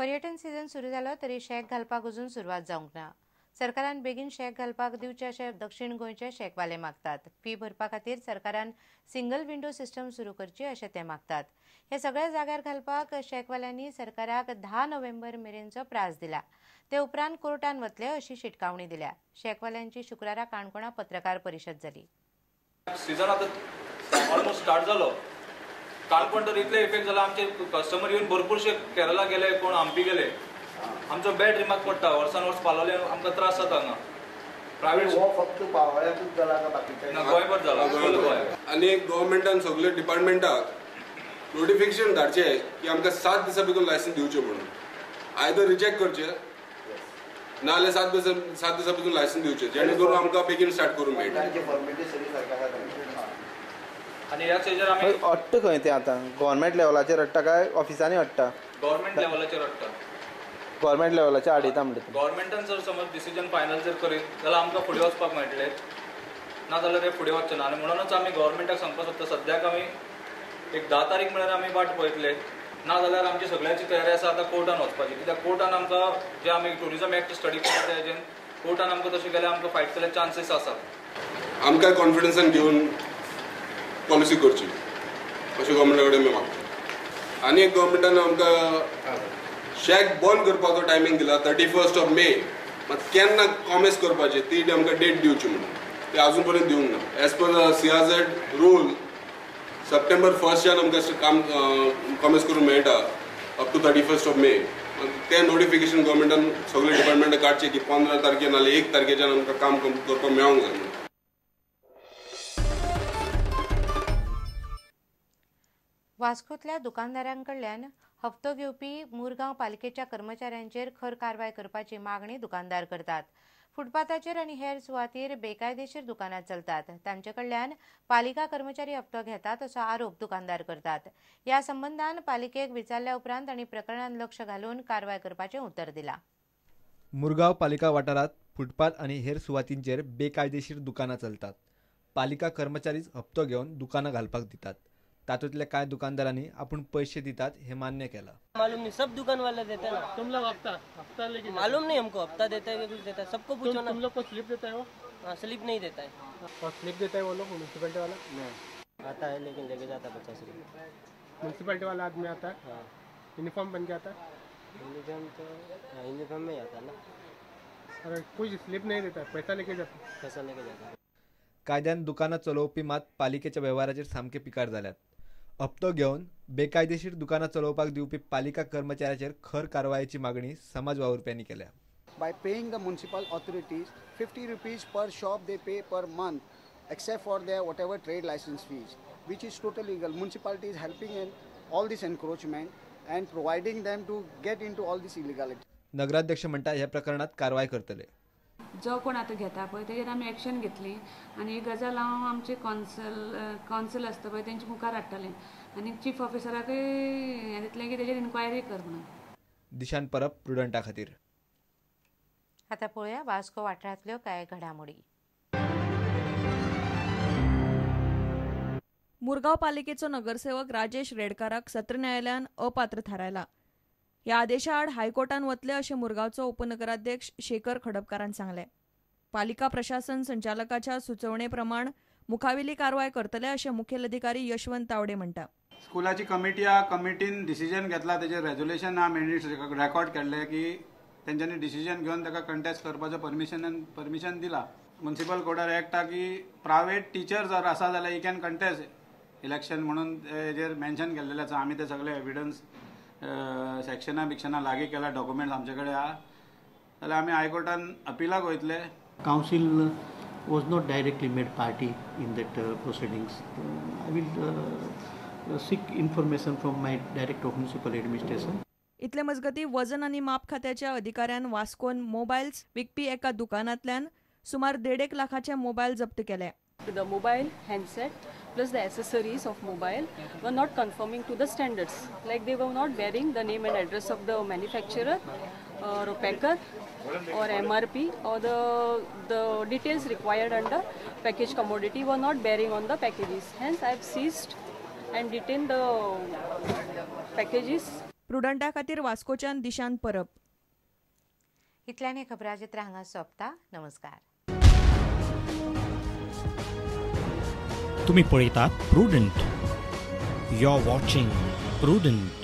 पर्यटन सीझन सुरू जालो तरी शॅक घालपाक अजून सुरवात जावंक ना. सरकारान बेगीन शॅक घालपाक दिवचे अशें दक्षिण गोंयचे शॅकवाले मागतात. फी भरपा खातीर सरकारान सिंगल विंडो सिस्टम सुरू करची अशें ते मागतात. हे सगळ्या जाग्यार घालपाक शॅकवाल्यांनी सरकाराक 10 नोव्हेंबर मेरेनचो प्रास दिला. ते उपरांत कोर्टान वतले अशी शिटकावणी दिल्या. शॅकवाल्यांची शुक्रारा काणकोणा पत्रकार परिशद जाली. सीझन आतां ऑलमोस्ट स्टार्ट जालो. काणकोण तर इतले इफेक्ट जाला, आमचे कस्टमर येवन भरपूरशे केरला गेले, कोण हम्पी गेले. आमचो बॅड रिमार्क पडटा, वर्सान वर्स पालोवले आमकां त्रास जाता हांगा. प्रायवेट हो फक्त पावळ्याकूच जाला का बाकीच्या? ना, गोंयभर जाला. गोंय आनी गव्हर्मेंटान सगळे डिपार्टमेंटाक नोटिफिकेशन धाडचें की आमकां 7 दिसां भितर लायसन्स दिवचें म्हणून. आयदर रिजेक्ट करचें नाजाल्यार 7 दिसां भितर लायसन्स दिवचें, जेणे करून आमकां बेगीन स्टार्ट करूंक मेळटा. आनी ह्याच हेजेर आमी अडटा खंय तें आतां गव्हर्मेंट लेवलाचेर अडटा काय ऑफिसांनी अडटा? गव्हर्मेंट लेवलाचेर अडटा. गव्हर्मेंट लेवलाचेर आडयता म्हणटा. गव्हर्मेंटान जर समज डिसिजन फायनल जर करीत जाल्यार आमकां फुडें वचपाक मेळटलें, ना जाल्यार ते फुडें वचचें ना. आनी म्हणूनच आमी गव्हर्मेंटाक सांगपाक सोदता, सद्याक आमी एक 10 तारीख म्हळ्यार आमी वाट पळयतले, ना जाल्यार आमची सगळ्यांची तयारी आसा आतां कोर्टान वचपाची. कित्याक कोर्टान आमकां जे आमी टुरिजम एक्ट स्टडी केला तेजेन कोर्टान आमकां तशें गेल्यार आमकां फायट केल्यार चान्सीस आसात. आमकां कॉन्फिडन्सान घेवन पॉलिसी करची अशें गव्हर्मेंटा कडेन आमी मागता. आनी एक गव्हर्मेंटान आमकां शॅक बंद करपाचो टायमींग दिला 31 मे. मात केन्ना कॉमेस करपाचें ती आमकां डेट दिवची म्हणून ती आजून पर्यंत दिवंक ना. As per CRZ rule September 1 आमकां काम कॉमेस करूंक मेळटा अप टू 31 मे. तें नोटिफिकेशन गव्हर्मेंटान सगळे डिपार्टमेंटान काडचें की 15 तारखे नाल्यार 1 तारखेच्यान आमकां काम करपाक मेळोंक जाय म्हणून. वास्कोतल्या दुकानदारांकडल्यान हप्तो घेवपी मुरगांव पालिकेच्या कर्मचाऱ्यांचेर खर कारवाय करपाची मागणी दुकानदार करतात. फुटपाथाचेर आनी हेर सुवातीर बेकायदेशीर दुकानां चलतात. तांचे कडल्यान पालिका कर्मचारी हप्तो घेतात असो आरोप दुकानदार करतात. ह्या संबंदान पालिकेक विचारल्या उपरांत तांणी प्रकरणांत लक्ष घालून कारवाय करपाचें उतर दिलां. मुरगांव पालिका वाठारांत फुटपाथ आनी हेर सुवातींचेर बेकायदेशीर दुकानां चलतात. पालिका कर्मचारीच हप्तो घेवन दुकानां घालपाक दितात. तातूंतल्या कांय दुकानदारांनी आपूण पैसे दितात हे मान्य केला. मालूम नहीं, सब दुकान वाले देते हैं ना. तुम लोग हफ्ता हफ्ता लेके? मालूम नहीं हमको, हफ्ता देते हैं कुछ देता है, सबको पूछो ना. तुम लोग को स्लिप देता है वो? हाँ, स्लिप नहीं देता है. और स्लिप देता है वो लोग म्यूनसिपैलिटी वाला? नहीं आता है, लेकिन लेके जाता है 50 रुपये. म्यूनसिपैलिटी वाला आदमी आता है? हाँ. यूनिफॉर्म बन के आता है? यूनिफॉर्म तो यूनिफॉर्म में ही आता है ना. अरे कुछ स्लिप नहीं देता, पैसा लेके जाता? पैसा लेके जाता है. कायद्यान दुकानां चलोवपी मात पालिकेच्या वेव्हाराचेर सामके पिकार जाल्यात. हप्तो घेवन बेकायदेशीर दुकानां चलोवपाक दिवपी पालिका कर्मचाऱ्याचेर खर कारवायेची मागणी समाज वावुरप्यांनी केल्या. By paying the municipal authorities 50 rupees per shop they pay per month except for their whatever trade license fees, which is totally legal. Municipality is helping in all this encroachment and providing them to get into all this illegality. नगराध्यक्ष म्हणटा ह्या प्रकरणात कारवाय करतले. जो कोण आतां घेता पळय तेजेर आमी एक्शन घेतली आनी ही गजाल हांव आमचे कॉन्सल आसता पळय तेंच्या मुखार हाडटलें आनी चीफ ऑफिसराकय हें दितलें की तेजेर इन्क्वायरी कर म्हणून. दिशान परब, प्रुडंटा खातीर. आतां पळोवया वास्को वाठारांतल्यो कांय घडामोडी. मुरगांव पालिकेचो नगरसेवक राजेश रेडकाराक सत्र न्यायालयान अपात्र थारायला. ह्या आदेशा आड हायकोर्टान वतले अशें मुरगांवचो उपनगराध्यक्ष शेखर खडपकारान सांगलें. पालिका प्रशासन संचालकाच्या सुचोवणे प्रमाण मुखावेली कारवाय करतले अशें मुखेल अधिकारी यशवंत तावडे म्हणटा. स्कुलाची कमिटी आहा, कमिटीन डिसिजन घेतला, तेजेर रेजोल्युशन आहा, मिनिट्स रेकॉर्ड केल्ले की तेंच्यांनी डिसिजन घेवन ताका कंटेस्ट करपाचो परमिशन दिला. म्युनिसिपल कोडार एक्ट आहा की प्रायवेट टिचर जर आसा जाल्यार he can contest election म्हणून हेजेर मेन्शन केल्लेलें आसा. आमी ते सगळे एविडन्स सेक्शना बिक्शना लागीं केला, डॉक्युमेंट्स आमचे कडेन आहा, जाल्यार आमी हायकोर्टान अपिलाक वयतले. Council was not directly made party in that proceedings. I will seek information from my director of municipal administration. इतले मजगती वजन आनी माप खात्याच्या अधिकाऱ्यान वास्कोन मोबायल्स विकपी एका दुकानांतल्यान सुमार 1.5 लाखाचे मोबायल जप्त केले. The mobile handset plus the accessories of mobile were not conforming to the standards. Like they were not bearing the name and address of the manufacturer or packer or MRP or the details required under package commodity were not bearing on the packages. Hence, I have seized and detained the packages. प्रुडंटा खातीर वास्कोच्यान दिशांत परब. इतल्यान हें खबराचित्र हांगा सोंपता. नमस्कार. तुम्ही पळयतात Prudent. You are watching Prudent.